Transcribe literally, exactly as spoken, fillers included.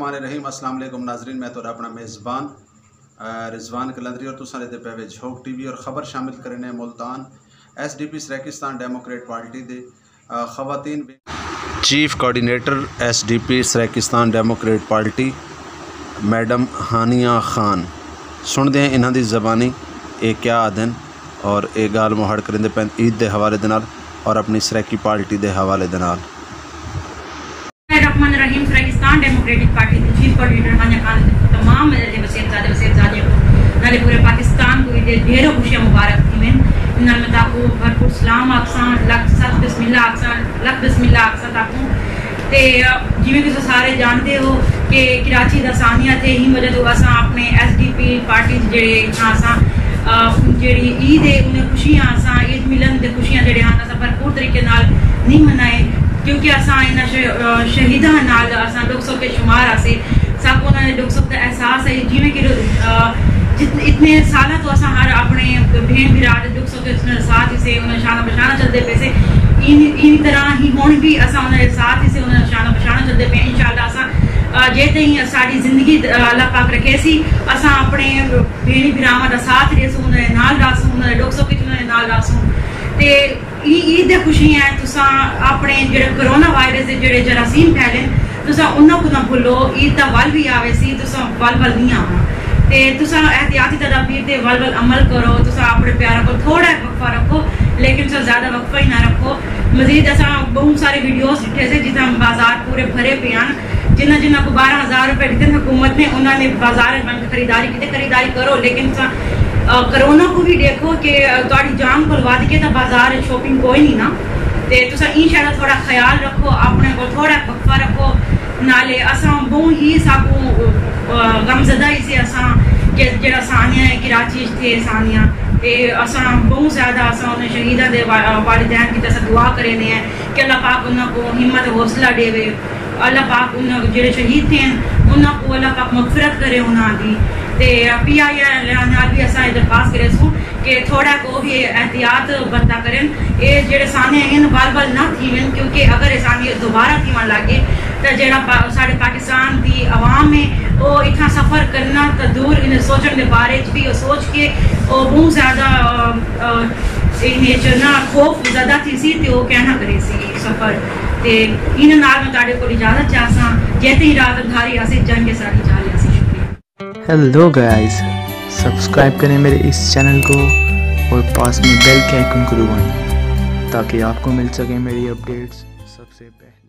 الرحمن الرحیم۔ السلام علیکم ناظرین، میں تہاݙا اپݨا میزبان، اے، رضوان قلندری اور تساں ݙیہدے پئے وے جھوک ٹی وی اور خبر شامل کرینے Multan. S D P Saraikistan democrat party دے، اے، خواتین chief coordinator S D P Saraikistan democrat party madam Haniya Khan, سݨدے ہیں انہاں دی زبانی اے کیا آہدن اور اے ڳالھ مہاڑ کریندے پئن عید دے حوالے دے نال اور اپݨی سرائیکی پارٹی دے حوالے دے نال۔ الرحمن الرحیم۔ سرائیکستان ڈیموکریٹک پارٹی دے چیف کوآرڈینیٹر ہانیہ خان تے تمام میرے وسیب زادے وسیب زادیاں کوں، نالے پورے پاکستان کوں عید دے ڈھیروں خوشیاں مبارک تھیون۔ نال میں تہاکوں بھرپور سلام آکھساں، لکھ ست بسم اللہ آکھساں، لکھ بسم اللہ آکھساں تہاکوں۔ تے جیویں تساں سارے ڄاݨدے ہو کہ کراچی دا سانحہ تھئے، ایں وجہ توں اساں اپݨے ایس ڈی پی پارٹی دے جیڑھے اتھاں اساں، آ، جیڑھی عید ہے، انہیں خوشیاں اساں، عید ملن دے خوشیاں جیڑھے ہن، اساں بھرپور طریقے نال نہیں منائے، کیونکہ اساں انہاں ش-، آ، شہیداں نال اساں ݙکھ سوکے شمار ہاسے۔ ساکوں انہاں دے ݙکھ سوکھ دا احساس ہے، جیویں کہ، آ، جت-، اتنے سالاں توں اساں ہر اپݨے بھیݨ بھرا دے ݙکھ سوکھ تے انہاں دے ساتھ ہیسے، انہاں شانہ بشانہ چلدے پیسے۔ ایں، ایں طرح ہی ہݨ بھی اساں انہاں دے ساتھ ہیسے، انہاں شانہ بشانہ چلدے پئے۔ انشاءاللہ اساں، آ، جے تئیں ساݙی زندگی، آ، اللہ پاک رکھیسی، اساں اپݨے بھیݨیں بھراواں دا ساتھ ݙیسوں، انہاں دے نال رہسوں، انہاں دے ݙکھ سوکھ وچ انہاں دے نال رہسوں۔ تے ایں عید دے خوشی ہے، تساں اپݨے جیڑھے کرونا وائرس دے جیڑھے جراثیم پھیلن، تساں انہاں کوں نہ بھلو، عید تاں ول وی آویسی، تساں ول ول نہیں آوݨا۔ تے تساں احتیاطی تدابیر تے ول ول عمل کرو، تساں اپݨے پیاراں کوں تھوڑا وقفہ رکھو، لیکن تساں زیادہ وقفہ ہی نہ رکھو۔ مزید اساں بہت سارے ویڈیوز ݙٹھے سے جتھاں بازار پورے بھرے پئے ہن۔ جنہاں جنہاں کوں بارہ ہزار روپے ݙتے حکومت نے، انہاں نے بازار وچ ونڄ کے خریداری کیتے، خریداری کرو، لیکن تساں، آ، کرونا کوں وی ݙیکھو کہ، آ، تہاݙی جان کولوں ودھ کے تاں بازار وچ شاپنگ کوئی نہیں نا۔ تے تساں ایں شے دا تھوڑا خیال رکھو، اپݨے کول تھوڑا وقفہ رکھو۔ نالے اساں ٻہوں ہی ساکوں، آ، غمزدہ ہیسے اساں کہ جیڑھا سانحہ ہے کراچی اچ تھئے سانحہ، تے اساں ٻہوں زیادہ اساں انہیں شہیداں دے وا-، والدین کیتے اساں دعا کریندے ہیں کہ اللہ پاک انہاں کوں ہمت حوصلہ ݙیوے۔ اللہ پاک انہاں جیڑھے شہید تھئن، انہاں کوں اللہ پاک مغفرت کرے انہاں دی۔ تے پی آئی اے نال وی اساں اے درخواست کریسوں کہ تھوڑا کو بھی احتیاط برتا کرن۔ اے جیڑھے سانحے ہن ول ول نہ تھیون، کیونکہ اگر اے سانحے دوبارہ تھیوݨ لڳ ڳئے تاں جیڑھا پا-، ساݙے پاکستان دی عوام ہے، او اتھاں سفر کرݨا تاں دور، انہیں سوچݨ دے بارے وچ بھی او سوچ کے او ٻہوں زیادہ، آ، آ، انہیں جو نا خوف زدہ تھیسی تے او کہہ نہ کریسی سفر۔ تے انہاں نال میں تہاݙے کول اجازت چاہساں، جے تئیں رات اندھاری آسی، جنگ ساری جاری آسی۔ شکریہ۔ ہیلو گائز، سبسکرائب کریں میرے اس چینل کو اور پاس میں بیل کے آئیکن کو دبائیں تاکہ آپ کو مل سکیں میری اپڈیٹس سب سے پہلے۔